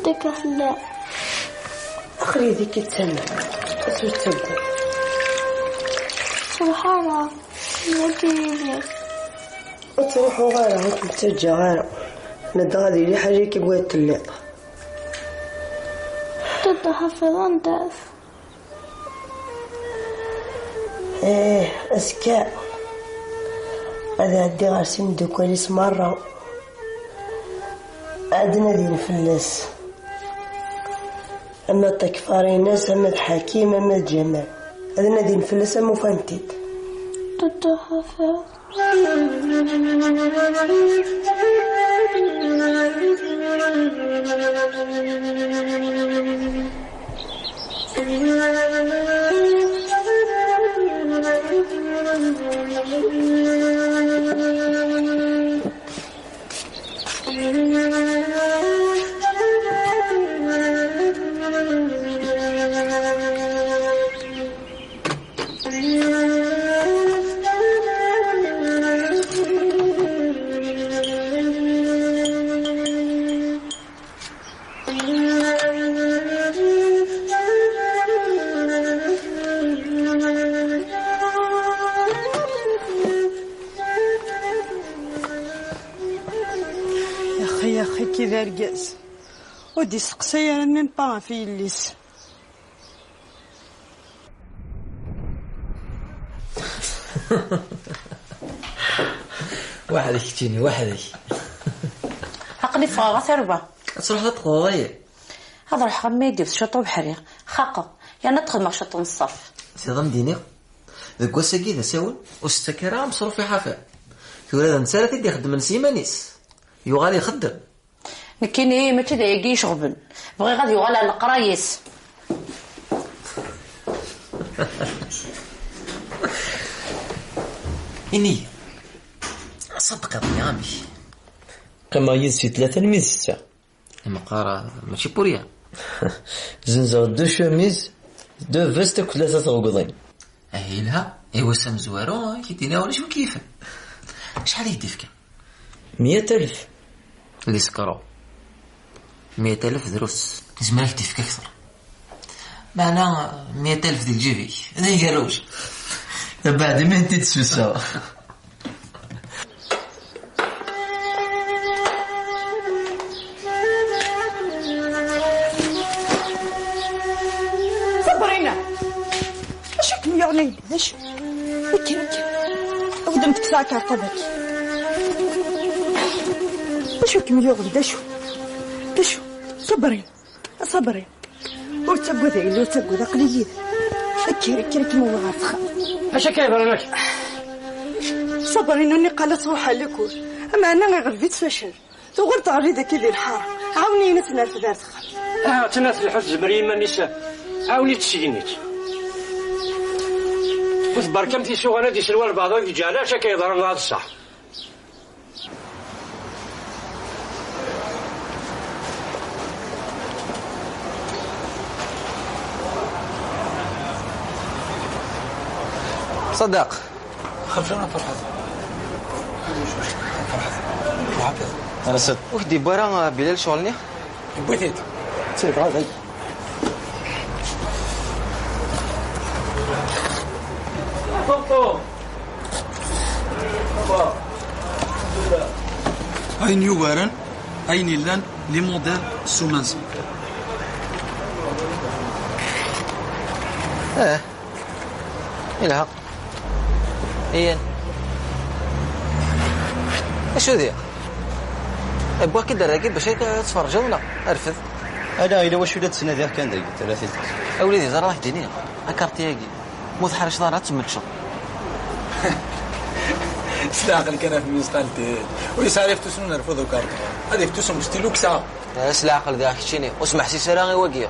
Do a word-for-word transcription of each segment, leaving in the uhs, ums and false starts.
Deg afella. Aql-i deg ittamen. Ad tt-id-tteddu. Ṣṣeḥ ara. Yagi yid-i. Ur ttruḥuɣ ara, ur kem-ttaǧǧaɣ ara. Ma dɣa ad yili ḥal-ik i wayen telliḍ. Ṭaṭa ḥafiḍ anda-t? Ih, azekka ad ɛeddiɣ ɣer s imeddukal-is merra. Ad nadin fell-as. Ama d Takfarinas, ama d Ḥakim, ama d Ǧamal. Ad nadin fell-as am ufan-t-id. Ṭaṭa ḥafiḍ. Yaxi, yaxi, ki d argaz. Ur d-isteqsay ara même pas ɣef yelli-s. Weḥd-k keččini, weḥd-k. Aql-i ffɣeɣ a tarwa. Ad truḥeḍ ad teqḍuḍ aya? Ad ruḥeɣ am ma i d-yewwet ciṭ ubeḥri. Xaqeɣ. Yerna ad xedmeɣ ciṭ n ṣṣerf. Tiḍ am d-iniɣ, deg wass-agi d asawen, ur s-ttak ara ameṣruf i Ḥafan. Tura d netta ara t-id-ixeddmen s yiman-is. Yuɣal ixeddem. Nekkini mačči d ayagi i ceɣben. Bɣiɣ ad yuɣal ar leqraya-s. Ini-yi, ṣaddeq iḍelli amek? Qqimeɣ yid-s si tlata almi d ssetta. Meqqar mačči pour rien. Zenzeɣ deux chemises, deux vestes akked tlata tɣegḍin. Ah, yelha. I wass amezwaru, ad k-id-iniɣ ulac wi k-yifen. Acḥal i k-d-ifka? Meyya alef. D isekru. Meyya alef drus. Yezmer ad k-d-ifk akter. Meɛna, meyya alef di lǧib-ik, d agerruj. Mbeɛd imi i t-id-ssuseɣ. Sabrina! Acu kem-yuɣen a yelli? D acu? Kker, kker. Ugdem teksa akerṭa daki. Acu kem-yuɣen? D acu? D acu? Sabrina! A Sabrina! Ur ttaggad a yelli, ur ttaggad, aql-i yid-k. Kker, kker, ad kem-awiɣ ɣer texxamt. Acu akka yeḍran akka? Sabrina, nniɣ-as ruḥ ar lekul. Meɛna iɣleb-itt facel. Tuɣal teɣli dagi di lḥara. Ɛawen-iyi ad tt-nerfed ar texxamt. Ah, attan ad telḥu tezmer i yiman-is. Ɛawen-itt syin-itt. Ur tberkamt isuɣan ad isel walbeɛḍ ad yeǧǧ ɛlac akka yeḍran dɣa d ṣṣeḥ. Ṣadaq. Xerǧana Ferḥat. Ferḥat. Ɛafiyet. Ur k-d-yewwi ara Bilal ccɣel-nni? Yewwi-t-id. Ttreɣ ad Ayen yugaren, ayen yellan, les modèles s umansi. Eh, yelha. Iyan. Acu diɣ? Wwiɣ-k-id ar dagi bac ad tferǧeḍ neɣ? Rfed. Ala, yella wacu la d-ttnadiɣ kan dagi, talatin. A wlidi, ẓer ad ak-d-iniɣ, akarti-agi, ma ur teḥriceḍ ara, ad temmeččeḍ. S leɛqel kan a fmi, sqalti. Ur yesɛi ara iftusen ur nerfud ukarṭun. Ad iftusen deg stilu kkseɣ. Eh, s leɛqel daɣ keččini, ur smeḥsis ara i wagi.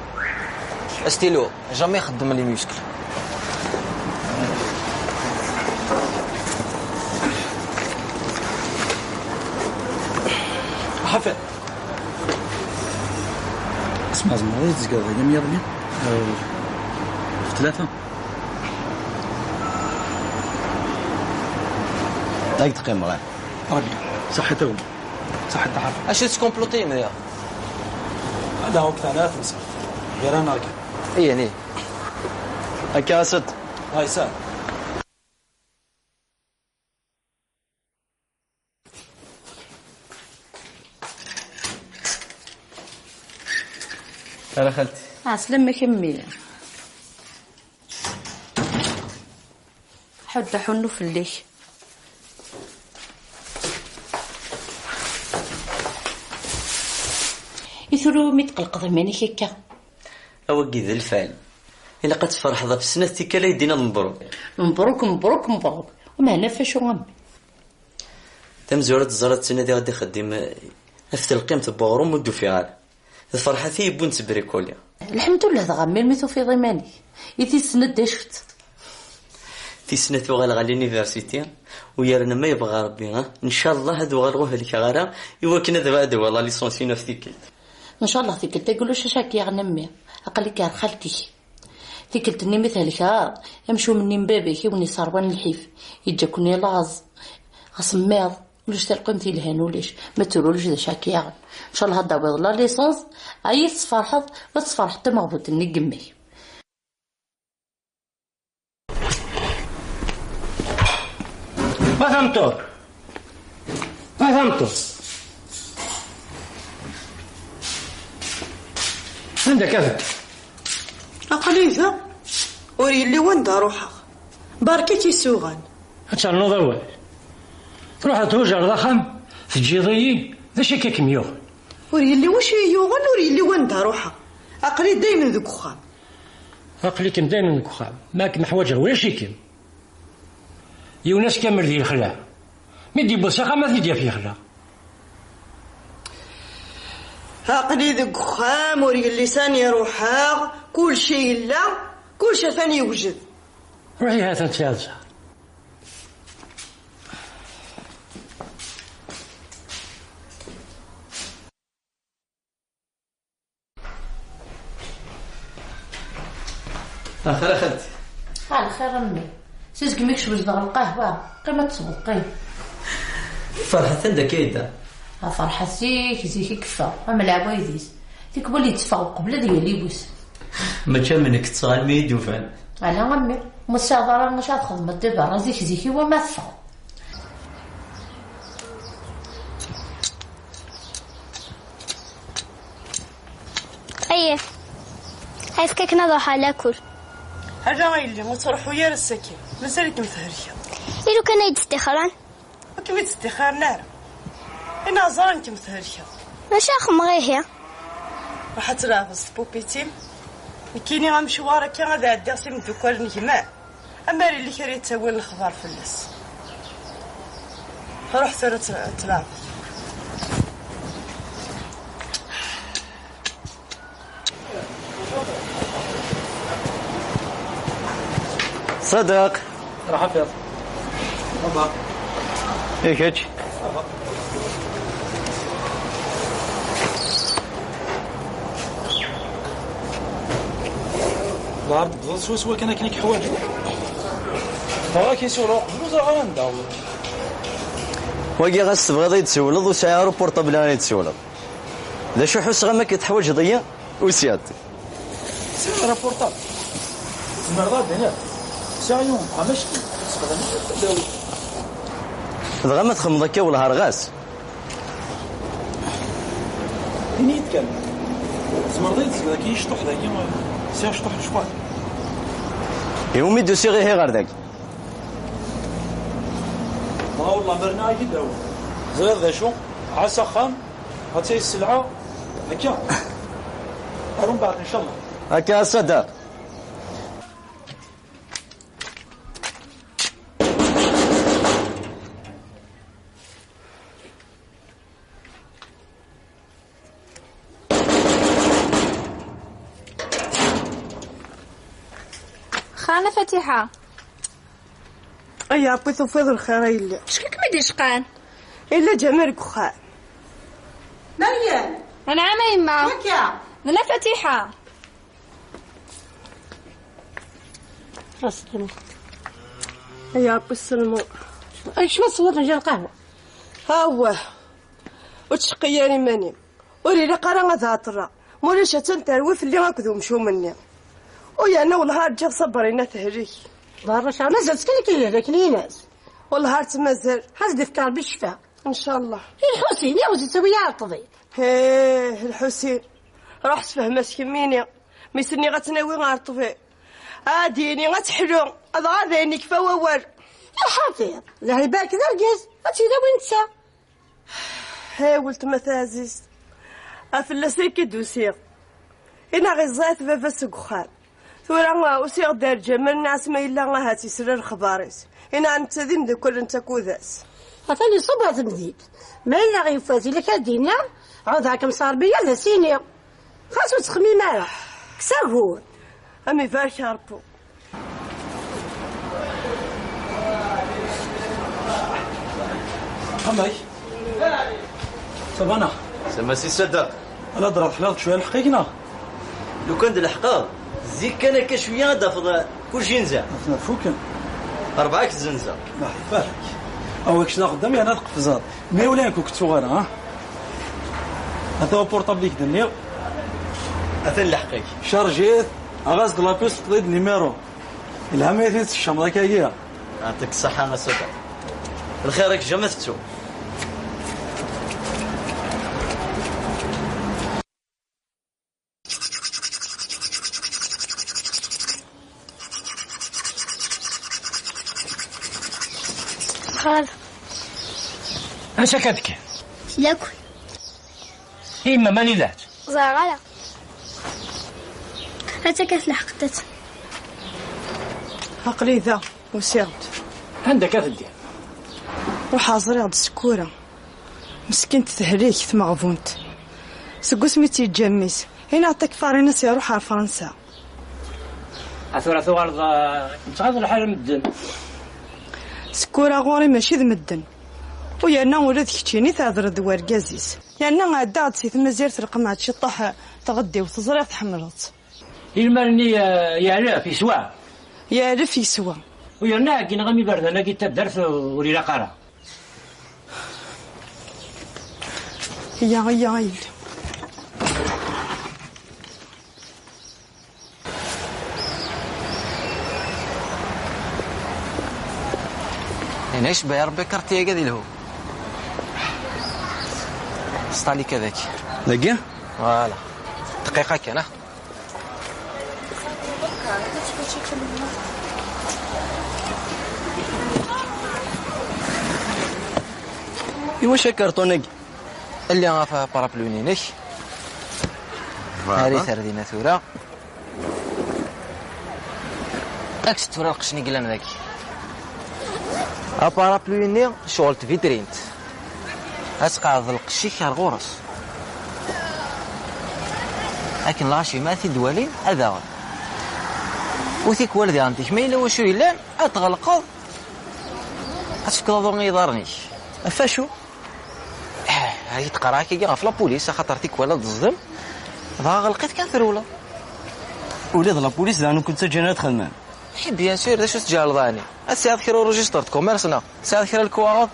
Astilu, jamais ixeddem les muscles. Ḥafi. Asma tzemreḍ ad tezgeḍ deg am yiḍelli? Eh, ɣef tlata. Ad teqqimeḍ, eh? Très bien. Ṣaḥḥit-awen. Acu tettkumpluṭim ya? Ad aɣ-uktan ara temsalt. Gar-aneɣ kan. Ihi. Akka a Sed. Ay Sed. Ara xalti. Ɛeslama-k a mmi. Ḥudd aḥunnu fell-ak. I tura mi tqelqeḍ iman-ik akka? A wagi d lfal. Ilaq ad tferḥeḍ ɣef snat tikkal ay d-tiniḍ mebruk. Mebruk, mebruk, mebruk. Umehna ɣef acu a mmi? Tamezwarut teẓriḍ ttnadiɣ ad d-ixeddim ɣef telqimt n weɣrum ur d-ufiɣ ara. D Ferḥat i yewwin s brikuli. Lḥemdullah dɣa mi mi tufiḍ iman-ik. I tis snat d acu-tt? Tis snat uɣaleɣ ɣer l'université, u yerna ma yebɣa Rebbi, ha? Ncallah ad uɣaleɣ ur helkeɣ ara, i wakken ad, ad awiɣ la licence-inu ɣef tikkelt. Ncallah tikkelt-agi ulac acu akka yaɣen a mmi. Aql-ik ar xalti-k. Tikkelt-nni mi thelkeḍ, amcum-nni n baba-k i wen-isserwan lḥif, yeǧǧa-ken i laẓ, asemmiḍ, ulac talqimt yelhan ulac, ma d tura ulac d acu akka yaɣen. Ncallah ad d-tawiḍ la licence, ay tesferḥeḍ, u ad tesferḥeḍ tameɣbut-nni n yemma-k. Ma tameṭṭut! Ma tameṭṭut! Anda akka tedda? Aql-i da. Ur yelli wanda ruḥeɣ. Berka-k isuɣan. Ad ternuḍ awal. Truḥeḍ thujareḍ axxam, teǧǧiḍ-iyi, d acu akka kem-yuɣen? Ur yelli wacu i yi-yuɣen, ur yelli wanda ruḥeɣ. Aql-i daymen deg uxxam. Aql-ikem daymen deg uxxam. Ma kem-ḥwaǧeɣ ulac-ikem. Yiwen ass kamel di lexla. Mi d-yewweḍ s axxam ad t-id-yaf yexla. Aql-i deg uxxam, ur yelli sani ruḥeɣ, kulci yella, kulci atan yewjed. Ruḥ ihi atan tfalsa. Axir a xalti. Ah, lxir a mmi. Si segmi i k-swejdeɣ lqahwa, qqim ad tesweḍ, qqim. Ferḥat anda akka yedda? Ah, Ferḥat zik, zik i yeffeɣ, am leɛwayed-is. Tikwal yetteffeɣ uqbel ad yali wis. Mačči am nekk ttɣalmi i d-ufan. Ala a mmi, ma tesɛiḍ ara acu ad txedmeḍ di berra zik zik i wama teffeɣ. Ayyah. Ayefk akken ad ruḥeɣ lakul. Ala a yelli, ur ttruḥu ara ass-agi. Mazal-ikem thelkeḍ. I lukan ay d-ttixxren? Ur kem-id-ttixxiren ara. Ina ẓran-kem thelkeḍ. Maca xemmeɣ ihi. Ruḥ ad tleɛbeḍ s tpupit-im. Nekkini amecwar akka ad ɛeddiɣ s imeddukal n gma. Amar yella kra yettawin lexbar fell-as. Ruḥ tura ad t-, ad tleɛbeḍ. Ṣadaq. Raḥa fiḍ. Baba. I kečč? Ḍhar tebḍeḍ swaswa kan akken i k-ḥwaǧeɣ. Bɣiɣ ad k-in-siwleɣ uqbel ur ẓriɣ ara anda. Wagi ɣas tebɣiḍ ad yi-d-siwleḍ, ur sɛiɣ ara uportabl ara yi-d-siwleḍ. D acu ḥusseɣ am akken teḥwaǧeḍ-iyi, usiɣ-d. Sɛiɣ aportabl. Tzemreḍ ad d-tiniḍ. Sɛiɣ yiwen n wexxam acki. Sexdem. Dɣa ma txemmeḍ akka wellah ar ɣas. Ini-yi-d kan. Tzemreḍ ad yi-d-tezgeḍ akka i cṭuḥ dagi? Sɛiɣ cṭuḥ n ccɣel. Iwumi d-usiɣ ihi ɣer dagi? Ma wallah, merna ad yi-d-awiḍ. Ẓriɣ d acu? Ɛas axxam. Ata sselɛa. Akka. Ar umbeɛd, ncallah. Akka a Sadaq. Xana Fatiḥa. Ay Ṛebbi, tufiḍ lxir a yelli. Acu kem-id-icqan? Yella Ǧamal deg uxxam. Meryem! Anɛam a yemma. Akka. Nna Fatiḥa. Aslem. Ay Ṛebbi, sselmu. Ay, cwiṭ ṣewwet nja lqahwa. Awah. Ur ttceqqi ara iman-im. Ur ilaq ara ad ɛeṭṭleɣ. Mulac, attan terwi fell-i akked umcum-nni. U yerna wellah ar ǧǧiɣ Sabrina tehlek. Berra, mazal ttkelliken yid-k, Nina-s. Wellah ar tt-mazal. Ad s-d-ifk Rebbi ccfa. Ncallah. I Lḥusin, iɣ ur s-yettawi ara ṭṭbib? Heh, Lḥusin. Ruḥ sefhem-as kemmini. Mi s-nniɣ ad tt-nawi ɣer ṭṭbib, ad d-yini ad teḥlu, dɣa d ayen yekfa wawal. Iḥafiḍ, Allah ibarek d argaz, ad tt-yid-awi netta. Hey, weltma taɛzizt, a fell-as ay k-id-usiɣ. I neɣ iẓẓaɛt baba seg uxxam. Tura, usiɣ-d ar Ǧamal, nniɣ-as ma yella ahat yesla lexbar-is. I neɣ netta d imdukal n Takudas. Atan iṣubb ɣer temdint. Ma yella ɣ-yufaz illa k-ad d-inna, ɛudeɣ-kem s Ṛebbi ad as-iniɣ. Xas ur ttxemmim ara. Kkes agur. Am ibarek Ṛebbi. Amek? Ça va neɣ? Sema si Sadaq. Ala, d-, tḥliḍ cwiya lḥeqq-ik neɣ? Lukan d leḥqeɣ, zik kan akka cwiya ad d-tafeḍ kulci inza. Atna fuken. Rebɛa k-zenza. Lah ibarek. Awa kečč d axeddam yerna tqefzeḍ. Mi ula yakk ur k-ttuɣ ara, ha? Ata uportabl-ik d-nniɣ. Atan lḥeqq-ik. Chargé-t, aɣ-as-d la puce, teṭṭeḍ-id numéro. Yelha ma i t-id-tsekcameḍ akka-agi. Yeɛṭik ṣṣeḥḥa a Sadaq. Lxir-ik jamais tettu. Xal. Ansa akka tekkiḍ? Yakk. I yemma mani llant? Ẓriɣ ara. Ad takat lḥeqq-tt. Aql-i da, usiɣ-d. Anda akka teddiḍ? Ruḥeɣ ẓriɣ-d Sekkura. Meskint tehlek tmeɣbunt. Seg wasmi tt-yeǧǧa mmi-s, inaɣ takfarinas iruḥ ar Fransa. A tura tuɣaleḍ, eh, yettɣaḍ lḥal n medden. Sekkura ɣur-i mačči d medden. U yerna ula d keččini tɛedleḍ d wergaz-is. Yerna ɛeddaɣ-d si tmazirt leqmeɛ ciṭṭaḥ tɣeddiwt, ẓriɣ tḥemmleḍ-tt. I lmal-nni, eh, yeɛlef, yeswa. Yeɛlef, yeswa. U yerna ɛeggineɣ-am iberdan-agi n taddart, eh, ur ilaq ara. Iyya, iyya, a yelli. Ini-as, baya Rebbi, karti-agi ad ilhu. Sṭali-k daki. Dagi? Voilà. Dqiqa kan, ah. Iwacu akarṭun-agi? Alli ɣef aparaplu-inek. Voilà. Ar-it ar dinna tura. Ad k-tura lqecc-nni yellan dagi. Aparaplu-nni ccɣel tvitrint. Ad tqeɛɛdeḍ lqecc-ik ar ɣur-s. Akken lɣaci ma ad t-id-walin, ad aɣen. U tikwal diɣen, ma yella wacu yellan, ad tɣelqeḍ, ad tefkeḍ aḍu i yiḍarren-ik. Ɣef wacu? Eh, ad yi-d-qqar akkagi ɣef la police, axaṭer tikwal ad d-teẓdem, dɣa ɣelq-it kan trewleḍ. Ula d la police daɣen ur ken-ttaǧǧan ara txedmem? Eh, bien sûr, d acu teǧǧaleḍ ɛni? Ad tesɛiḍ kra ur register de commerce neɣ tesɛiḍ kra lekwaɣeḍ?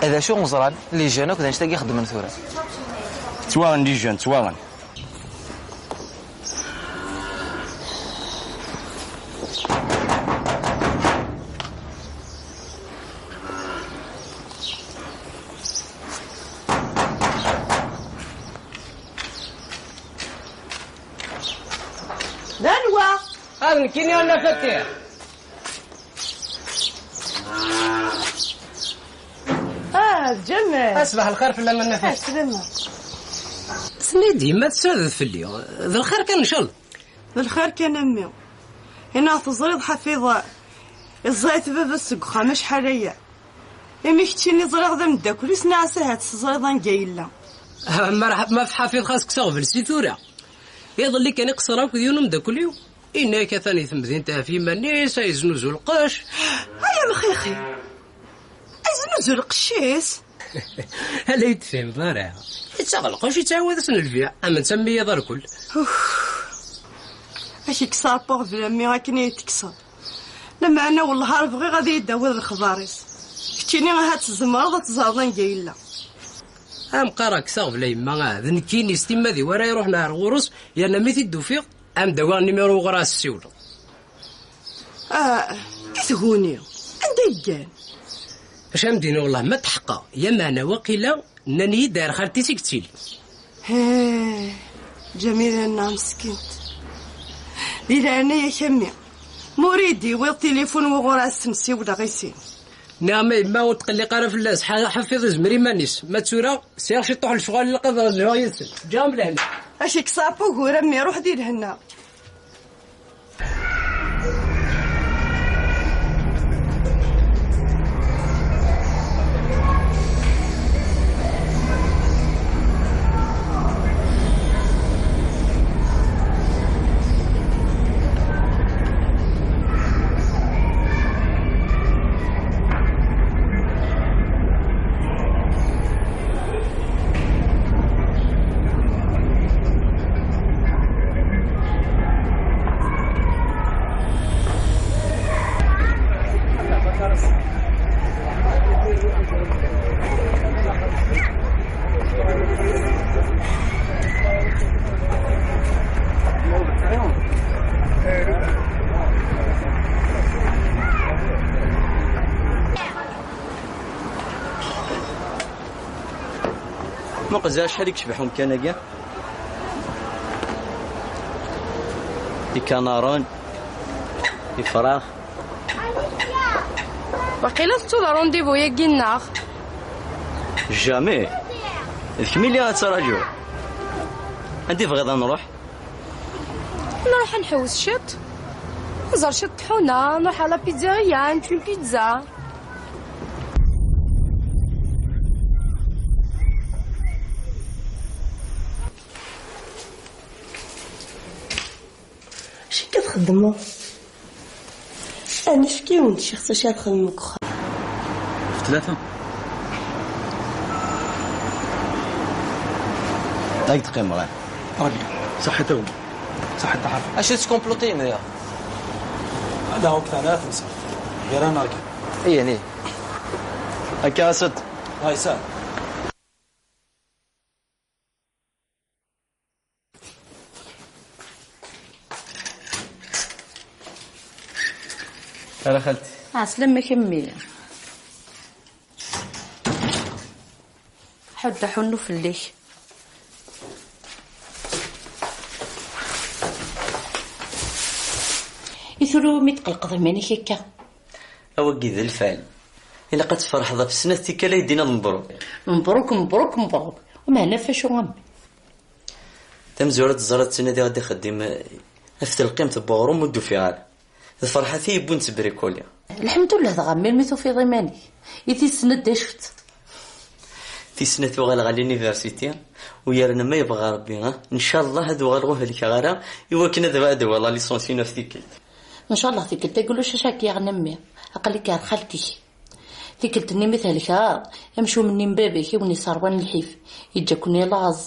Eh, d acu ur ẓran les jeunes akk d annect-agi xeddmen tura? Ttwaɣen les jeunes, ttwaɣen. D anwa? A d nekkini a Nna Fatiḥ. Ah, d Ǧamal. A ṣṣbeḥ lxir fell-am a Nna Fatiḥ. Aslama. Tenna-yi-d yemma tessardeḍ fell-i. D lxir kan ncallah. D lxir kan a mmi. Inaɣ teẓriḍ Ḥafiḍ iẓẓay-it baba-s seg uxxam acḥal aya. Imi keččini ẓriɣ d ameddakel-is, nniɣ-as ahat teẓriḍ anga yella. Ah, merḥ-, ma f Ḥafiḍ xas kkes aɣbel si tura. Iḍelli kan i qeṣṣreɣ akked yiwen umeddakel-iw. Yenna-yak atan di temdint ɣef yiman-is, a yeznuzu lqecc. Ay amxixi! A yeznuzu lqecc-is? Ala ur tefhimeḍ ara. Yettaɣ lqecc, yettɛawad-asen lbiɛ, am netta am wiyaḍ irkel. Uf. Ad k-ikkes Ṛebbi aɣbel a mmi akken i yi-tekkseḍ. Lameɛna wellah ar bɣiɣ ad iyi-d-tawiḍ lexbar-is. Keččini ahat tzemreḍ ad teẓreḍ anga yella. Am qqareɣ kkseɣ bla yemma, ah, d nekkini s timmad-iw ara iruḥen ar ɣur-s, yerna mi t-id-ufiɣ, am d-awiɣ nimiru uɣur ara s-ssiwleɣ. Ah, i tguni, anda i yeggan? Acu am d-iniɣ, wellah ma tḥeqqeɣ, ya meɛna waqila nnan-iyi-d ar xalti-s i yettili. Heh, Ǧamila-nneɣ meskint. Di leɛnaya-k a mmi, ma ur iyi-d-yewwiḍ tilifun wuɣur ara s-nsiwleɣ i sin. Nniɣ-am a yemma ur tqelliq ara fell-as, ḥa-, ḥafiḍ izmer iman-is. Ma d tura, sɛiɣ ciṭuḥ lecɣal ilaq ad ṛjuɣ yid-sen. Ǧǧiɣ-am lehna. Ad k-ikṣer ugur a mmi, ruḥ di lehna. Muqel ziɣ acḥal i yecbeḥ umkan-agi. Ikanaren, ifrax. Waqila tettuḍ rendez-vous-yagi-nneɣ. Jamais. D kemm i lliɣ ad ttṛaǧuɣ. Anda i tebɣiḍ ad nṛuḥ? Nṛuḥ ad nḥewwes ciṭ. Nẓer ciṭ tḥuna, nṛuḥ à la pizzeria, nečč une pizza. Acu akka txeddmeḍ? Anefk-iwen ccix s acu ara txedmem deg uxxam. Ɣef tlata. Ad teqqimeḍ, eh? Ṛebbi. Ṣaḥḥit-awen. Ṣaḥḥit taḥafa. Acu tettkumpluṭim diɣ? Ala, akk teɛna ad temseɣ. Gar-aneɣ kan. Ihi, ihi. Akka a Sed. Ay, sɛa. Ala xalti. Ɛeslama-k a mmi. Ḥudd aḥunnu fell-ak. I tura umi tqelqeḍ iman-ik akka? A wagi d lfal. Ilaq ad tferḥeḍ ɣef snat tikkal ay d-tiniḍ mebruk. Mebruk, mebruk, mebruk. Meɛna ɣef acu a mmi? Tamezwarut teẓriḍ ttnadiɣ ad d-ixeddim ɣef telqimt n weɣrum ur d-ufiɣ ara. D Ferḥat i yewwin ttbrikuli. Lḥemdullah dɣa, melmi tufiḍ iman-ik? I tis snat d acu-tt? Tis snat uɣaleɣ ɣer l'université, u yerna ma yebɣa Rebbi, ha? Ncallah ad uɣaleɣ ur helkeɣ ara, i wakken ad, ad awiɣ la licence-inu ɣef tikkelt. Ncallah tikkelt-agi ulac acu ara k-yaɣen a mmi, aql-ik ar xalti-k. Tikkelt-nni mi thelkeḍ, amcum-nni n baba-k i wen-yesserwan lḥif, yeǧǧa-ken i laẓ,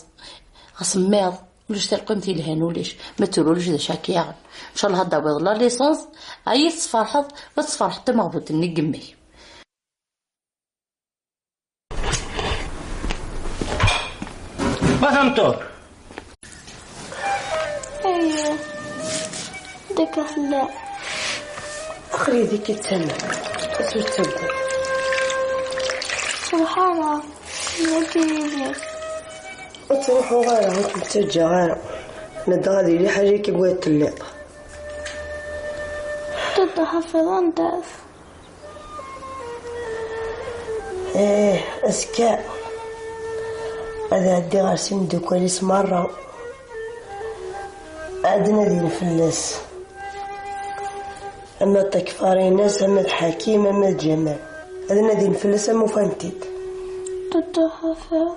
asemmiḍ, ulac talqimt yelhan, ulac. Ma d tura ulac d acu ara k-yaɣen. Ncallah ad d-tawiḍ la licence, ad iyi-tesferḥeḍ, u ad tesferḥeḍ tameɣbut-nni n yemma-k. Ma tameṭṭut? Ayya, deg afella. Aql-i deg ittama. Ur ttagad. Subḥana, yagi yid-k. Ur ttruḥuɣ ara, ur kem-ttaǧǧaɣ ara. Nedɣa di liḥala-agi i telliḍ. Ṭuṭu ḥafiḍ anda-t? Ih, azekka ad ɛeddiɣ ɣer sin imeddukal-is merra. Ad nadin fell-as. Ama d Takfarinas, ama d Ḥakim, ama d Ǧamal. Ad nadin fell-as am ufan-t-id. Ṭuṭu ḥafiḍ.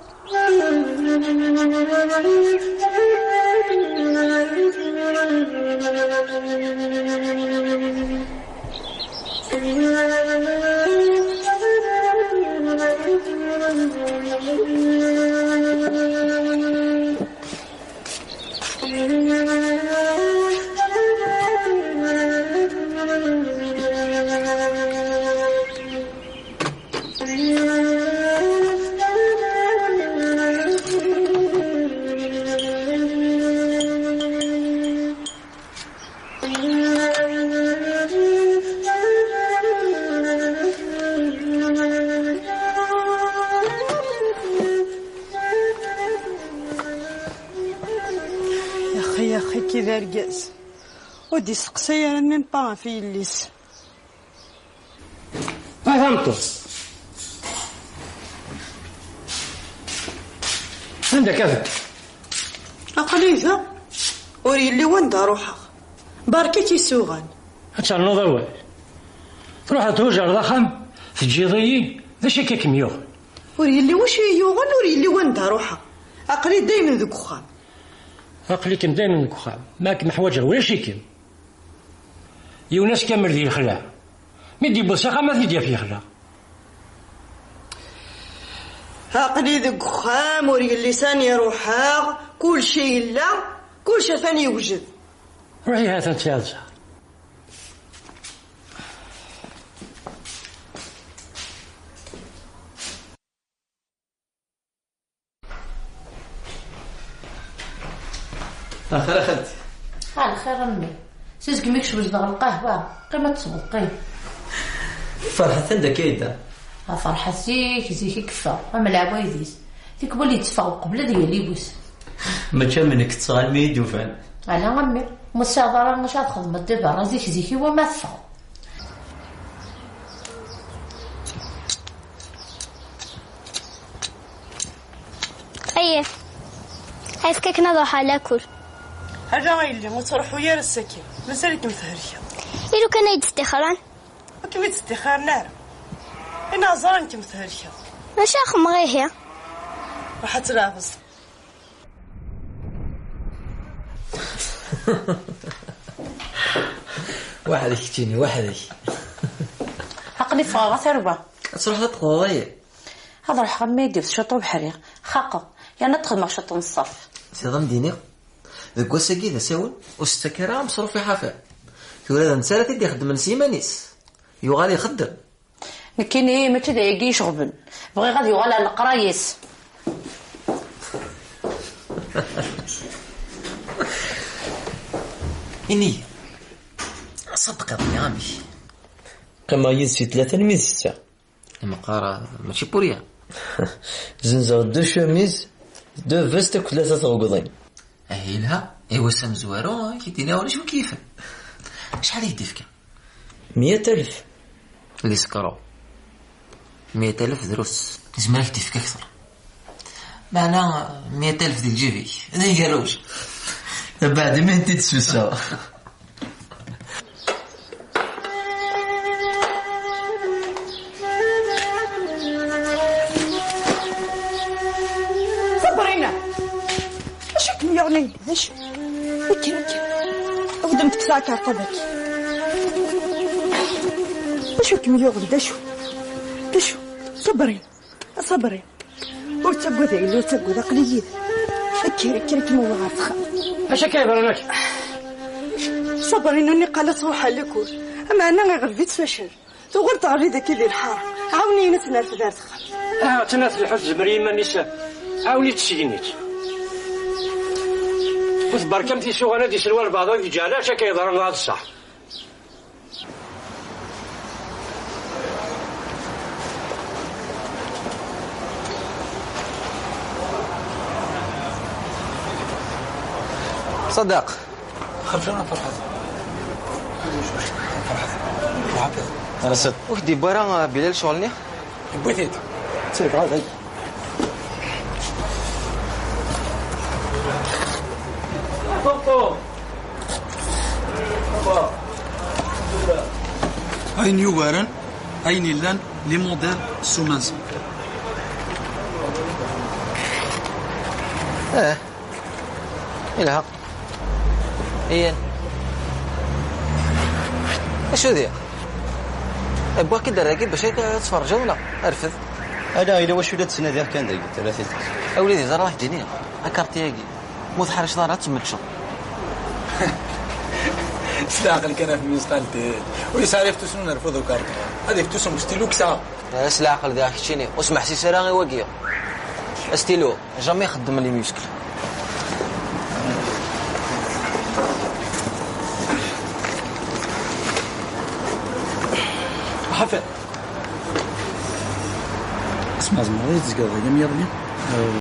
Yaxi-k d argaz. Ur d-isteqsay ara même pas ɣef yelli-s. A tameṭṭut. Anda akka tedda? Aql-i da. Ur yelli wanda ruḥeɣ. Berka-k isuɣan. Ad ternuḍ awal. Truḥeḍ thujareḍ axxam, teǧǧiḍ-iyi, d acu akka kem-yuɣen? Ur yelli wacu i yi-yuɣen, ur yelli wanda ruḥeɣ. Aql-i daymen deg uxxam. Aql-ikem daymen deg uxxam. Ma kem-ḥwaǧeɣ, ulac-ikem. Yiwen ass kamel di lexla. Mi d-yewweḍ s axxam, ad t-id-yaf yexla. Aql-i deg uxxam, ur yelli sani ruḥeɣ, kulci yella, kulci atan yewjed. Ruḥ ihi atan tfiɛlsa. Axir a xalti. Ah, lxir a mmi. Si segmi i k-wejdeɣ lqahwa, qqim ad tesweḍ, qqim. Ferḥat anda akka yedda? Ah, Ferḥat zik, zik i yeffeɣ, am leɛwayed-is. Tikwal yetteffeɣ uqbel ad yali wis. Mačči am nekk ttɣalmi i d-ufan. Ala a mmi, ma ur tesɛiḍ ara acu ad txedmeḍ di berra zik zik i wama teffeɣ. Ayyah. Ayefk akken ad ruḥeɣ lakul. Ala a yelli, ur ttruḥu ara ass-agi. Mazal-ikem thelkeḍ. I lukan ay d-ttixxren? Ur kem-id-ttixxiren ara. Inaẓaren kem thelkeḍ. Maca xemmeɣ ihi. Ruḥ ad tleɛbeḍ. Weḥd-k keččini, weḥd-k. Aql-i ffɣeɣ a tarwa. Ad truḥeḍ ad teqḍuḍ aya? Ad ruḥeɣ a mmi ad d-iwet ciṭ ubeḥri. Xaqeɣ. Yerna ad xedmeɣ ciṭ n ṣṣerf. Tiḍ am d-iniɣ. Deg wass-agi d asawen, ur s-ttak ara ameṣruf i Ḥafan. Tura d netta ara t-id-ixeddmen s yiman-is. Yuɣal ixeddem. Nekkini mačči d ayagi i ceɣben. Bɣiɣ ad yuɣal ar leqraya-s. Ini-yi, ṣaddeq iḍelli amek? Qqimeɣ yid-s si tlata almi d ssetta. Meqqar, mačči pour rien. Zenzeɣ deux chemises, deux vestes akked tlata tɣegḍin. Ah, yelha. I wass amezwaru, ad k-id-iniɣ ulac wi k-yifen. Acḥal i k-d-ifka? Meyya alef. L'escroc. Meyya alef drus. Yezmer ad k-d-ifk akteṛ. Meɛna, meyya alef di lǧib-ik, d agerruj. Mbeɛd imi i tent-id-ssuseɣ. Sabrina! Acu kem-yuɣen a yelli? D acu? Kker, kker. Udem tekkes akerṭab-agi. D acu kem-yuɣen? D acu? D acu? Sabrina! A Sabrina! Ur ttaggad a yelli, ur ttaggad, aql-i yid-k. Kker, kker, akken uwḍeɣ ɣer texxamt. Acu akka yeḍran akka? Sabrina, niqal ad truḥ ɣer lakul. Meɛna iɣleb-itt wacal. Tuɣal teɣli dagi di lḥara. Ɛawen-iyi ad tt-nerfed ar texxamt. Ah, ad tt-nerfed lḥut tezmer i yiman-is. Ɛawen-itt s tegnit. Wet berkamt isuɣan ad isel walbeɛḍ ad yeǧǧ ɛlac akka yeḍran d ṣṣeḥ. Ṣaddaq. Xerǧ ana Ferḥat. Ferḥat. Ferḥat. Ana Sed. Ur k-d-yewwi ara, uh, Bilal ccɣel-nni? Yewwi-t-id. Ttrebɛa day. Ayen yugaren, ayen yellan, les modèles s umansi. Eh, yelha. Iyan. Acu diɣ? Wwiɣ-k-id ar dagi bac ad tferǧeḍ neɣ? Rfed. Ala, yella wacu la ttnadiɣ kan dagi, talatin. A wlidi, ẓriɣ ad k-d-iniɣ, akarti-agi, ma ur teḥriceḍ ara ad temmeččeḍ. S leɛqel kan a mmi-s xalti. Ur yesɛi ara iftusen ur nerfud ukarṭi. Ad iftusen deg ustilu kkseɣ. Eh, s leɛqel diɣ keččini, ur smeḥsis ara i wagi. Astilu. Jamais ixeddem les muscles. Ḥafid. Asma tzemreḍ ad tezgeḍ deg am yiḍelli?